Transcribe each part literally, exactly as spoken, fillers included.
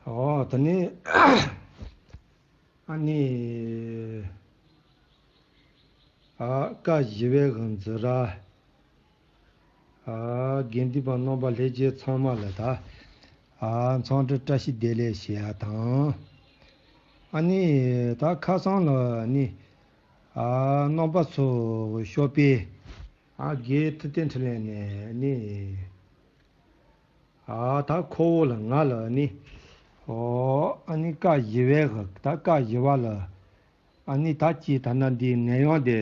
ཨོ་ད་ནི་ཨ་ནི། ཨ་བཀའ་བཞི་པའི་གི་འཛི་ར། ཨ་དགེ་འདུན་པ་རྣམ་པ་ལྷན་རྒྱས་ཚང་མ་ལ་ད། ཨ་འཚམས་འདྲི་བཀྲ་ཤིས་བདེ་ལེགས་ཞུ་ཡ་དང་། ཨ་ནི་ད་ཁ་སང་ལ་ནི། ཨ་རྣམ་པ་ཚོ་ཤོག་པའི། ཨ་དགེ་ཐུབ་བསྟན་འཕྲིན་ལས་ནས་ནི། ཨ་ད་ཁོ་བོ་ལ་ང་ལ་ནི། ཨོ་ཨ་ནི་བཀའ་བཞི་པའི་གི་ད་བཀའ་བཞི་པ་ལ། ཨ་ནི་ད་ཅི་ད་ན་འདི་ནད་ཡམས་དེ་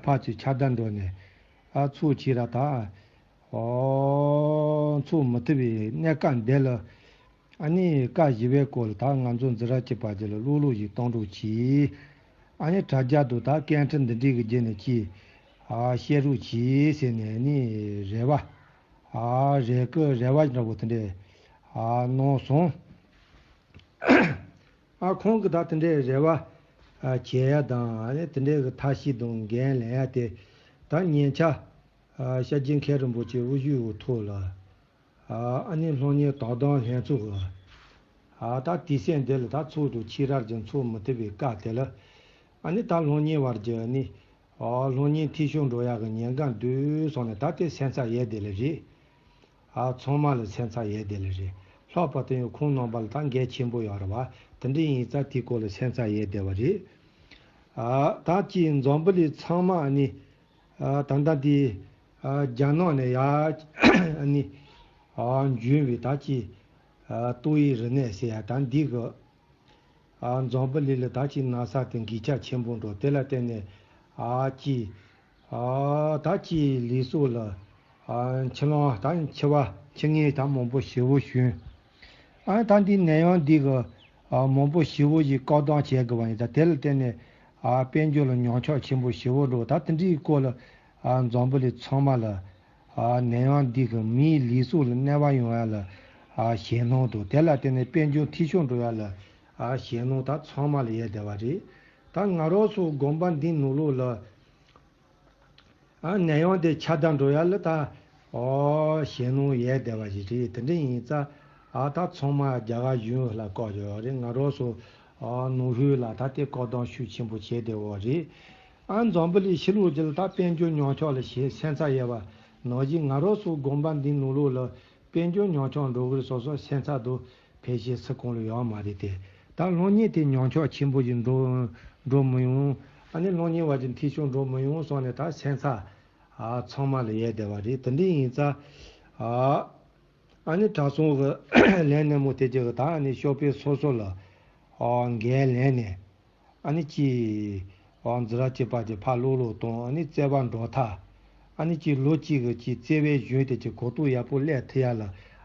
ཕར་ཚུར་ཁྱབ་བརྡལ་འགྲོ་ནས། ཨ་ཚུར་ཕྱིན་ར་ད། ཨོ་ཚུར་མི་ཐུབ་པའི་གནས་སྐབས་འདི་ལ། ཨ་ནི་བཀའ་བཞི་པའི་སྐོར་ལ་ད་ང་ཚོ་འཛི་ར་གཅིག་པ་ཅིག་ལ་ཀློག་ཀློག་ཞིག་གཏོང་རོགས་གྱིས། ཨ་ནི་དྲ་རྒྱ་དུ་ད་སྐད་འཕྲིན་འདི་འདྲའི་གི་རྗེས་ནས་ཅི། ཨ་བཤད་རོགས་གྱིས་ཟེར་ནས་ནི་རེ་བ། ཨ་རེ་སྐུལ་རེ་བ་འདྲ་པོ་དེ་འདྲས་ཨ་གནང་སོང་། ཨ་ཁོང་གིས་ད་དེ་འདྲའི་རེ་བ་ཨ་བྱེད་ཡ་དང་ཨ་ནི་དེ་འདྲའི་གི་ཐབས་ཤེས་དང་འགན་ལེན་ཡ་དེ་ད་ཉེ་ཆར་ཨ་སྐྱབས་རྗེ་མཁན་རིན་པོ་ཆེ་དབུ་བཞུགས་ཀྱི་ཐོག་ལ་ཨ་ཨ་ནི་སློབ་གཉེར་དོ་དམ་ལྷན་ཚོགས་ཀྱི་ཨ་ད་དུས་ཚོད་འདི་ལ་ད་ཚོགས་དང་ཕྱི་རབས་ཀྱི་ཚོགས་མི་ཐུབ་པའི་སྐབས་དེ་ལ་ཨ་ནི་ད་སློབ་གཉེར་བར་གྱི་ཨ་ནི། ཨོ་སློབ་གཉེར་འཐུས་ཤོར་འགྲོ་ཡག་གི་ཉེན་ཁ་འདུག་སོང་ནས་ད་ལྟའི་སེམས་འཚབ་ཡས་དེ་ལ་རེད། ཨ་ཚང་མ་ལ་སེམས་འཚབ་ཡས་དེ་ལ་རེད། ལྷག་པར་དུ་ཡང་ཁོང་རྣམ་པ་ལ་ད་འགན་ཆེན་པོ་ཡོད་རེད་བ། དེ་འདྲ་ཡིན་ཙང་དེའི་སྐོར་ལ་སེམས་འཚབ་ཡས་བསྡད་པ་རེད། ཨ་ད་ཅིག་འཛམ་བུ་གླིང་ཚང་མ་ནི་ཨ་ད་ལྟ་འདི་ཨ་རྒྱ་ནག་ནས་ཡར་ནི་ཨ་འབྱོན་པའི་ད་ཅིག་ཨ་ཏོག་དབྱིབས་རིམས་ནད་ཟེར་ཡ་ད་འདི་གི་ཨ་འཛམ་བུ་གླིང་ལ་ད་ཅིག་ན་ཚ་དེ་འགོས་ཁྱབ་ཆེན་པོ་འགྲོ་དེ་ལ་བརྟེན་ནས་ཨ་ཅིག་ཨ་ད་ཅིག་ལུས་སྲོག་ལ་ཨ་འཆི་ལོང་ད་འཆི་བ་འཆི་ངེས་ད་མང་པོ་ཞེ་པོ་བྱུང་། ཨ་ད་འདི་ནད་ཡམས་འདི་གི་ཨ་མང་པོ་ཞེ་པོ་ཞིག་བཀག་སྡོམ་བྱེད་དགོས་པ་ཡིན་ད་དེ་ལ་བརྟེན་ནས་ཨ་དཔལ་འབྱོར་ལ་ཉམས་ཆག་ཆེན་པོ་ཞེ་པོ་འགྲོ་ད་དེ་འདྲའི་སྐོར་ལ་ཨ་འཛམ་བུ་གླིང་ཚང་མ་ལ། ཨ་ནད་ཡམས་འདི་གིས་མིའི་ལུས་སྲོག་ལ་གནོད་པ་ཡོང་ཡ་ལ་ཨ་ཞེད་སྣང་དང་དེ་ལ་བརྟེན་ནས་དཔལ་འབྱོར་འཐུས་ཤོར་འགྲོ་ཡ་ལ་ཨ་ཞེད་སྣང་ད་ཚང་མ་ལ་ཡོད་བསྡད་པ་རེད། ད་ང་རང་ཚོ་དགོན་པ་འདི་ནང་ལོགས་ལ་ཨ་ནད་ཡམས་དེ་ཁྱབ་བརྡལ་འགྲོ་ཡ་ལ་ད་ཨོ་ཞེད་སྣང་ཡོད་བསྡད་པ་ཞིག་རེད། དེ་འདྲ་ཡིན་ཙང་ཨ་ད་ཚང་མ་རྒྱ་གར་གཞུང་ལ་བཀག་ཡོད་རེད། ང་རང་ཚོ་ཨ་ནང་ཁུལ་ལ་ད་དེ་བཀག་སྡོམ་ཤུགས་ཆེན་པོ་བྱས་བསྡད་ཡོད་རེད། ཨ་འཛམ་བུ་གླིང་ཕྱི་ལོགས་ཀྱི་ལ་ད་དཔལ་འབྱོར་ཉམས་ཆག་ལ་ཞེ་སེམས་འཚབ་ཡོད་པ་ནང་བཞིན་ང་རང་ཚོ་དགོན་པ་འདི་ནང་ལོགས་ལ་དཔལ་འབྱོར་ཉམས་ཆག་འགྲོ་གི་རེད་སོ་སོ་སེམས་འཚབ་དང་ཕལ་ཆེར་སུ་གང་ལ་ཡོད་མ་རེད་དེ། ད་སློབ་གཉེར་དེ་ཉམས་ཆག་ཆེན་པོ་ཞིག་འགྲོ་འགྲོ་མི་ཡོང་། ཨ་ནི་སློབ་གཉེར་བ་ཅིག་འཐུས་ཤོར་འགྲོ་མི་ཡོང་སོང་ནས་ད་སེམས་འཚབ་ཨ་ཚང་མ་ལ་ཡོད་བསྡད་པ་རེད། དེ་འདྲ་ཡིན་ཙང་ཨ་ཨ་ནི་གྲྭ་ཚང་གི་ལས་སྣེ་མོ་དེ་ཅིག་གི་ད་ཨ་ནི་ཤོག་དཔོན་སོ་སོ་ལ་ཨ་འགན་ལེན་ནས། ཨ་ནི་ཅི། ཨོ་འཛི་ར་གཅིག་པ་ཅིག་ཕར་ལོག་ལོག་གཏོང་ཨ་ནི་བརྩེ་བ་འགྲོ་ཐལ། ཨ་ནི་ཅི་ལོ་གཅིག་གི་ཅི་བརྩེ་བའི་གཞུང་དེ་ཅི་གོ་རྟོགས་ཡག་པོ་སླེབས་ཐུབ་ཡ་ལ་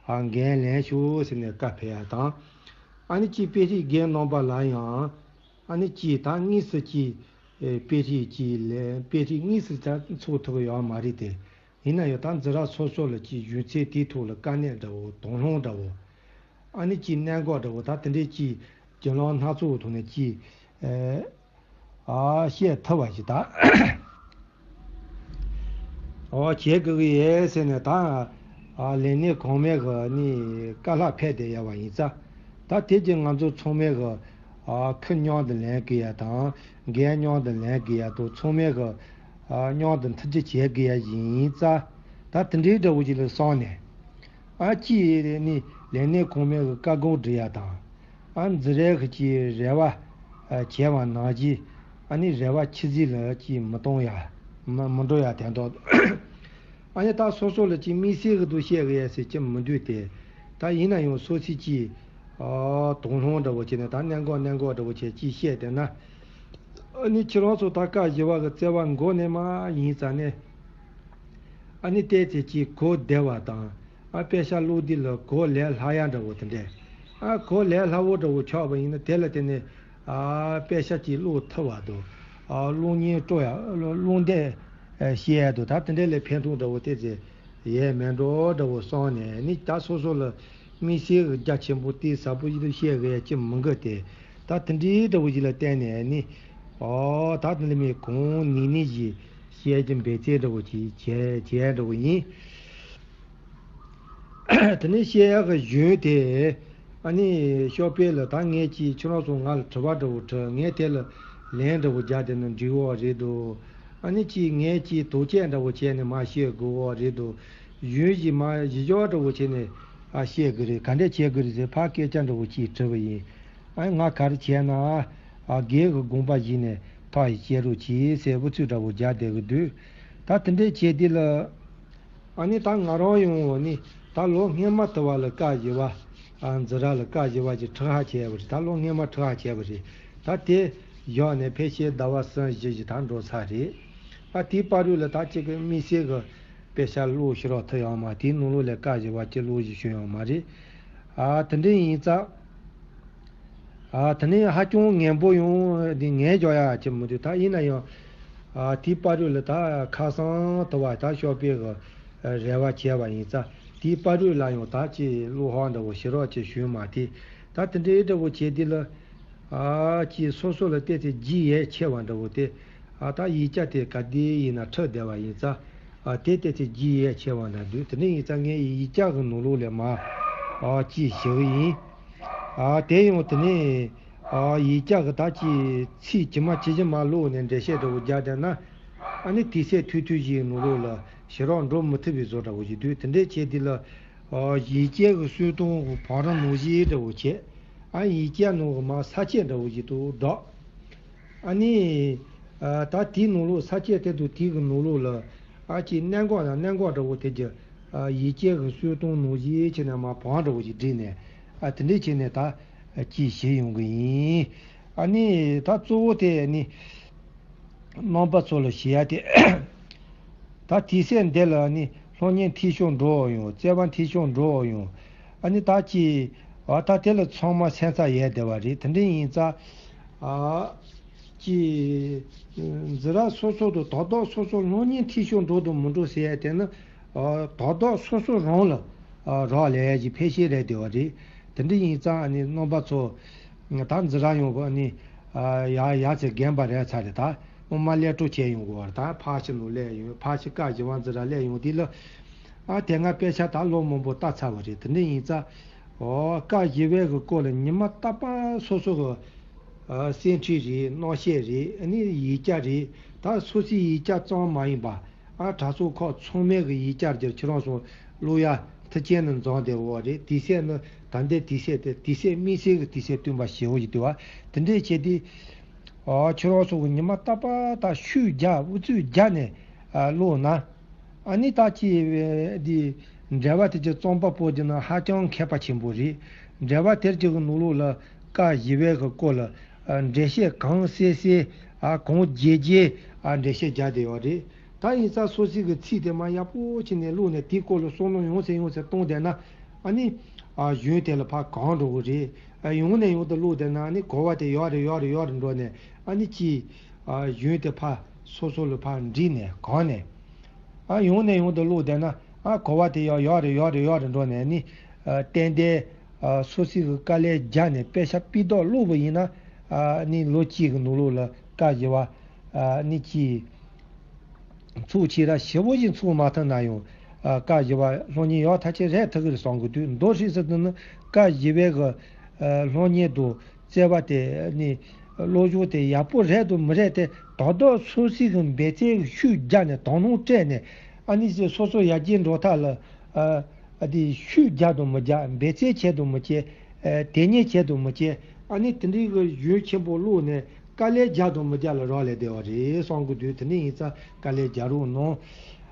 ཨ་འགན་ལེན་ཤོག་ཟེར་ནས་བཀའ་ཕེབས་ཡ་དང་། ཨ་ནི་ཅི་དཔེ་ཁྲིད་རྒན་རྣམ་པ་ལ་ཡང་ཨ་ནི་ཅི་ད་དངོས་སུ་ཅི་དཔེ་ཁྲིད་ཅི་ལས་དཔེ་ཁྲིད་དངོས་སུ་ད་ཚོགས་ཐུབ་ཀྱི་ཡོད་མ་རེད་དེ། ཡིན་ན་ཡང་ད་འཛི་ར་སོ་སོ་ལ་ཅིག་གཞུང་ཚན་དེའི་ཐོག་ལ་དཀའ་གནད་འདྲ་བོ་དོགས་སློང་འདྲ་བོ། ཨ་ནི་ཅིག་གནད་འགག་འདྲ་བོ་ད་དེ་འདྲའི་ཅིག་བརྒྱུད་ལམ་སྣ་ཚོགས་ཐོག་ནས་ཅིག་ཨ་བཤད་ཐུབ་པ་ཞིག་ད་ཨོ་བྱེད་དགོས་ཀྱི་ཡོད་ཟེར་ནས་ད་ཨ་ལས་སྣེ་གོང་མའི་གི་ནི་བཀའ་སློབ་ཕེབས་བསྡད་ཡོད་པ་ཡིན་ཙང་། ད་དེ་རྗེས་ང་ཚོ་ཚང་མས་གི་ཨ་ཁུར་མཉམ་དུ་ལེན་དགོས་ཡ་དང་འགན་མཉམ་དུ་ལེན་དགོས་ཡ་དང་ཚང་མས་གི་ཨ་མཉམ་དུ་མཐུན་སྒྲིལ་བྱེད་དགོས་ཡ་ཡིན་ཙང་། ད་དེ་འདྲའི་འདྲ་བོ་ཞིག་ལ་བསམ་ནས་ཨ་ཅི་ནི་ལས་སྣེ་གོང་མའི་གི་བཀའ་དགོངས་འདྲི་ཡ་དང་ཨ་འཛི་རའི་གི་ཅི་རེ་བ་ཨ་བྱས་པ་ནང་བཞིན་ཨ་ནི་རེ་བ་ཆུད་ཟོས་ལ་ཅི་མི་གཏོང་ཡ་མ་མི་འགྲོ་ཡ་དོན་དག་ཨ་ནི་ད་སོ་སོ་ལ་ཅིག་དམིགས་བསལ་གི་འདུག་བཤད་གི་ཡ་ཟེར་གྱི་མི་འདུག་སྟེ། ད་ཡིན་ན་ཡང་སོ་སོའི་ཅིག་ཨ་དོགས་སློང་འདྲ་བོ་བྱས་ནས་ད་གནད་འགག་གནད་འགག་འདྲ་བོ་བྱས་ཅིག་བཤད་བསྡད་ན། ཨ་ནི་ཁྱེད་རང་ཚོ་ད་བཀའ་བཞི་པ་གི་བརྩེ་བ་མགོ་ནས་མ་ཡིན་ཙང་ནས། ཨ་ནི་བལྟས་ཚེ་ཅིག་གོ་བདེ་བ་དང་། ཨ་དཔེ་ཆ་ཀློག་དུས་ལ་གོ་ལས་སླ་ཡ་འདྲ་བོ་དེ་འདྲས། ཨ་གོ་ལས་སླ་བོ་འདྲ་བོ་ཆགས་པ་ཡིན་ན་དེ་ལ་བརྟེན་ནས་ཨ་དཔེ་ཆ་ཅིག་ཀློག་ཐུབ་པ་དང་། ཨ་གློག་བརྙན་སྤྲོ་ཡ་གློག་ཀློག་འདེབས་བཤད་ཡ་དང་ད་དེ་འདྲས་ལས་ཕན་ཐོགས་འདྲ་བོ་དེ་ཚེ་ཡས་མེད་འགྲོ་འདྲ་བོ་བསམ་ནས་ནི་ད་སོ་སོ་ལ་དམིགས་བསལ་གྱི་རྒྱ་ཆེན་པོ་དེ་ཟབ་པོ་ཞིག་ཏུ་བཤད་དགོས་ཡ་ཅི་མི་དགོས་ཏེ། ད་དེ་འདྲའི་འདྲ་བོ་ཞིག་ལ་བརྟེན་ནས་ནི། ཨོ་ད་དེ་ལ་མི་གང་ནི་ནི་ཞིག་བཤད་ཀྱི་འབད་བརྩོན་འདྲ་བོ་ཅིག་བྱས་བྱས་འདྲ་བོ་ཡིན། དེ་ནས་བཤད་ཡག་གི་གཞུང་དེ། ཨ་ནི་ཤོག་དཔེ་ལ་ད་ངས་ཀྱིས་ཁྱེད་རང་ཚོ་ང་ལ་དྲི་བ་འདྲ་བོ་དྲི། ངས་དེ་ལ་ལན་འདྲ་བོ་རྒྱག་བསྡད་ན་འགྲིག་འོ་རེད་འདུག་ཨ་ནི་ཅིག་ངས་ཀྱིས་དོགས་དཔྱད་འདྲ་བོ་བྱས་ནས་མར་བཤད་དགོས་འོ་རེད་འདུག་གཞུང་བཞི་མར་གཞི་བཞག་འདྲ་བོ་བྱས་ནས་ཨ་བཤད་དགོས་རེད། ག་འདྲས་བྱེད་དགོས་རེད་ཟེར་ཕར་སྐད་ཆ་འདྲ་བོ་ཅིག་དྲིས་པ་ཡིན། ཨ་ང་ག་རེ་བྱས་ན་ཨ་སྒེར་གྱི་དགོངས་པ་བཞེས་ནས་ཐག་ཡི་བཅད་རོགས་གྱིས་ཟེར་འུ་ཚུགས་འདྲ་བོ་རྒྱག་བསྡད་ཀྱི་འདུག་ད་དེ་འདྲས་བྱས་དུས་ལ། ཨ་ནི་ད་ང་རང་ཡང་ནི་ད་ལོ་སྔོན་མ་དུ་བ་ལ་བཀའ་བཞི་པ། ཨ་འཛི་ར་ལ་བཀའ་བཞི་པ་ཅིག་ཁྲི་ཁ་བྱས་པ་རེད། ད་ལོ་སྔོན་མ་ཁྲི་ཁ་བྱས་པ་རེད། ད་དེ་བཞག་ནས་ཕལ་ཆེར་ཟླ་བ་གསུམ་བཞི་ཞིག་ད་འགྲོ་ཚར་རེད། ཨ་དེའི་བར་དུ་ལ་ད་ཅིག་གི་དམིགས་བསལ་གྱི་དཔེ་ཆ་ཀློག་ཤེས་རོགས་ཐུབ་ཡོད་མ། དེའི་ནང་ལོགས་ལ་བཀའ་བཞི་པ་ཅིག་ཀློག་ཤེས་བྱུང་ཡོད་མ་རེད། ཨ་དེ་འདྲ་ཡིན་ཙང་། ཨ་དེ་ནས་ཧ་ཅང་ངན་པོ་ཡང་འདི་ངན་འཇོག་ཡག་ཅིག་མི་འདུག་ད་ཡིན་ན་ཡང་ཨ་དེའི་བར་དུ་ལ་ད་ཁ་སང་དུ་བ་ད་ཤོག་དཔེ་གི་རེ་བ་བྱས་པ་ཡིན་ཙང་དེའི་བར་དུ་ལ་ཡང་ད་ཅིག་བློ་ཧང་འདྲ་བོ་ཤེས་རོགས་ཅིག་བྱུང་མ་དེ། ད་དེ་འདྲའི་འདྲ་བོ་བྱས་དུས་ལ་ཨ་ཅིག་སོ་སོ་ལ་བལྟས་ཏེ་རྒྱུས་ཡས་ཆེ་བ་འདྲ་བོ་དེ། ཨ་ད་ཡིག་ཆ་དེ་ག་དེ་ཡིན་ན་ཁྲིད་བསྡད་པ་ཡིན་ཙང་། ཨ་དེ་བལྟས་ཏེ་རྒྱུས་ཡས་ཆེ་བ་འདྲ་འདུག་དེ་འདྲ་ཡིན་ཙང་ངས་ཡིག་ཆ་གི་ནང་ལོགས་ལ་མར་ཨ་ཅིག་ཞུ་གི་ཡིན། ཨ་དེ་ཡང་དེ་ནས་ཨ་ཡིག་ཆ་གི་ད་ཅིག་ཚིག་ཇི་མ་ཇི་བཞིན་མར་ཀློག་ནས་འགྲེལ་བཤད་འདྲ་བོ་རྒྱག་བསྡད་ན། ཨ་ནི་དུས་ཚོད་ཐུང་ཐུང་ཞིག་གི་ནང་ལོགས་ལ་ཞུ་རོགས་འགྲོ་མི་ཐུབ་པའི་བཟོ་འདྲ་བོ་ཞིག་འདུག་དེ་འདྲའི་ཆེད་དུ་ལ་ཨ་ཡིག་ཆ་གི་གསོ་སྟངས་གི་བང་རིམ་ནང་བཞིན་འདྲ་བོ་བྱས། ཨ་ཡིག་ཆ་ནང་གི་མར་ས་བཅད་འདྲ་བོ་ཞིག་ཏུ་བསྒྲགས། ཨ་ནི་ཨ་ད་དེའི་ནང་ལོགས་ས་བཅད་དེ་དང་དེའི་གི་ནང་ལོགས་ལ་ཨ་ཅིག་གནད་འགག་དང་གནད་འགག་འདྲ་བོ་དེ་གི་ཨ་ཡིག་ཆ་གི་གསོ་སྟངས་ནང་བཞིན་བྱས་ནས་མར་བང་འདྲ་བོ་ཞིག་བསྒྲིགས་ནས། ཨ་དེ་འདྲས་བྱས་ནས་ད་ཅིག་བྱས་ཡོང་གི་ཡིན། ཨ་ནི་ད་གཙོ་བོ་དེ་ནི་རྣམ་པ་ཚོ་ལ་ཞུ་ཡ་དེ། ད་དུས་ཚོད་འདི་ལ་ནི་སློབ་གཉེར་འཐུས་ཤོར་འགྲོ་ཡོང་། བརྩེ་བ་འཐུས་ཤོར་འགྲོ་ཡོང་། ཨ་ནི་ད་ཅི། ཨ་ད་དེ་ལ་ཚང་མ་སེམས་འཚབ་ཡས་བསྡད་པ་རེད། དེ་འདྲ་ཡིན་ཙང་། ཨ་ཅི། འཛི་ར་སོ་སོ་དང་དོ་བདག་སོ་སོ་སློབ་གཉེར་འཐུས་ཤོར་འགྲོ་དང་མི་འགྲོ་ཟེར་ཡས་དེ་ནི། ཨ་དོ་བདག་སོ་སོ་རང་ལ་ཨ་རག་ལས་ཡས་ཀྱི་ཕན་ཤེས་རེད་བསྡད་པ་རེད། དེ་འདྲ་ཡིན་ཙང་ཨ་ནི་རྣམ་པ་ཚོ། ད་འཛི་ར་ཡོང་གི་ཨ་ནི། ཨ་ཡ་ཡ་ཚེ་རྒན་པ་རེད་ཚར་རེད། ད་ངོ་མ་ལས་གྲོགས་བྱས་ཡོང་གི་བར་ད་ཕར་ཕྱི་ནང་སླེབས་ཡོང་། ཕར་ཕྱི་བཀའ་བཞི་པ་འཛི་ར་སླེབས་ཡོང་དུས་ལ། ཨ་དེ་སྔ་དཔེ་ཆ་ད་ལོ་མང་པོ་ལྟ་ཚར་བ་རེད། དེ་འདྲ་ཡིན་ཙང་། ཨོ་བཀའ་བཞི་པའི་གི་སྐོར་ལ་ཉི་མ་རྟག་པར་སོ་སོ་གི་ཨ་སེམས་ཁྲལ་རེད། རྣམ་བཤད་རེད། ཨ་ནི་ཡིག་ཆ་རེད། ད་སོ་སོའི་ཡིག་ཆ་ཙམ་མ་ཡིན་པ། ཨ་གྲྭ་ཚང་ཁག་ཚང་མའི་གི་ཡིག་ཆར་གྱུར་ཁྱེད་རང་ཚོ་ཀློག་ཡ་མཐུན་རྐྱེན་ནི་འཛོམས་བསྡད་ཡོད་རེད། དུས་ཚོད་ནི་ད་ལྟའི་དུས་ཚོད་དེ་དུས་ཚོད་དམིགས་བསལ་གྱི་དུས་ཚོད་བསྟུན་པ་ཞེ་པོ་ཞིག་འདུག་བ། དེ་འདྲས་བྱས་ཏེ། ཨ་ཁྱེད་རང་ཚོ་གི་ཉི་མ་རྟག་པར་ད་ཤུགས་རྒྱག་དབུ་ཚུགས་རྒྱག་ནས་ཨ་ཀློག་ན། ཨ་ནི་ད་ཅི་འདི་འགྲེལ་པ་དེ་ཅི་རྩོམ་པ་པོ་དེ་ནི་ཧ་ཅང་མཁས་པ་ཆེན་པོ་རེད། འགྲེལ་པ་དེར་ཅིག་གི་ནང་ལོགས་ལ་བཀའ་བཞི་པའི་གི་སྐོར་ལ་ཨ་འགྲེལ་བཤད་གང་གསལ་གསལ་ཨ་གང་རྒྱས་རྒྱས་ཨ་འགྲེལ་བཤད་རྒྱག་བསྡད་ཡོད་རེད། ད་ཡིན་ཙང་སོ་སོའི་གི་ཚིག་དེ་མར་ཡག་པོ་བྱས་ནས་ཀློག་ནས་དེའི་སྐོར་ལ་བསམ་བློ་ཡོང་ཚད་ཡོང་ཚད་གཏོང་བསྡད་ན། ཨ་ནི་ཨ་གཞུང་དེ་ལ་ཕར་གང་འགྲོ་གི་རེད། ཨ་ཡང་ནས་ཡང་དུ་ཀློག་བསྡད་ན་ཨ་ནི་གོ་བ་དེ་ཡག་རེ་ཡག་རེ་ཡག་རེ་འགྲོ་ནས། ཨ་ནི་ཅི་ཨ་གཞུང་དེ་ཕར་སོ་སོ་ལ་ཕར་འདྲིས་ནས་གང་ནས། ཨ་ཡང་ནས་ཡང་དུ་ཀློག་བསྡད་ན་ཨ་གོ་བ་དེ་ཡག་ཡག་རེ་ཡག་རེ་ཡག་རེ་འགྲོ་ནས་ནི། ཨ་ཏན་ཏན་ཨ་སོ་སོའི་གི་དཀའ་ལས་རྒྱག་ནས་དཔེ་ཆ་སྤུས་དག་ཀློག་པ་ཡིན་ན། ཨ་ནི་ལོ་གཅིག་གི་ནང་ལོགས་ལ་བཀའ་བཞི་པ་ཨ་ནི་ཅི། ཚུགས་ཆེ་ར་ཞེ་པོ་ཞིག་ཚུགས་མ་ཐུབ་ན་ཡང་། ཨ་བཀའ་བཞི་པ་སློབ་གཉེར་ཡག་ཐག་ཆོད་རེད་ཐུབ་ཀྱི་རེད་བསམ་གི་འདུག་མདོར་ཞིབ་ཟེར་དུས་ནི་བཀའ་བཞི་པའི་གི་ཨ་སློབ་གཉེར་དང་བརྩེ་བ་དེ་ནི་བློ་སྦྱོང་དེ་ཡག་པོ་རེད་དང་མི་རེད་དེ་དོན་དག་སོ་སོའི་གི་འབད་བརྩོན་ཤུགས་རྒྱག་ནས་དོ་སྣང་སྤྲད་ནས། ཨ་ནི་སོ་སོ་ཡར་རྒྱས་འགྲོ་ཐབས་ལ་ཨ་ཨ་དེ་ཤུགས་རྒྱག་དང་མི་རྒྱག་འབད་བརྩོན་བྱེད་དང་མི་བྱེད། ཨ་དེ་ཉིད་བྱེད་དང་མི་བྱེད། ཨ་ནི་དེ་འདྲའི་གི་གཞུང་ཆེན་པོ་ཀློག་ནས་དཀའ་ལས་རྒྱག་དང་མི་རྒྱག་ལ་རག་ལས་བསྡད་པ་རེད་བསམ་གི་འདུག་དེ་འདྲ་ཡིན་ཙང་དཀའ་ལས་རྒྱག་རོགས་གནང་།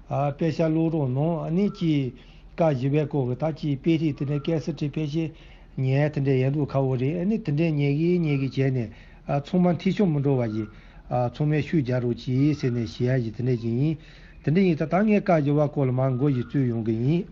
ཨ་དཔེ་ཆ་ཀློག་རོགས་གནང་། ཨ་ནི་ཅིག་བཀའ་བཞི་པའི་སྐོར་གི་ད་ཅིག་དཔེ་རིས་དེ་འདྲ་ཀེ་སེ་ཊི་ཕལ་ཆེར་ཉན་དེ་འདྲ་ཡིན་འདུག་ཁ་བོ་རེད། ཨ་ནི་དེ་འདྲ་ཉན་གི་ཉན་གི་བྱས་ནས་ཨ་ཚང་མ་འཐུས་ཤོར་མི་འགྲོ་བ་ཞིག་ཨ་ཚང་མས་ཤུགས་རྒྱག་རོགས་གྱིས་ཟེར་ནས་ཞུ་ཡ་ཞིག་དེ་འདྲ་ཞིག་ཡིན། དེ་འདྲ་ཡིན་ཙང་ད་ངས་བཀའ་བཞི་པ་སྐོར་ལ་མར་མགོ་ཞིག་བཙུགས་ཡོང་གི་ཡིན།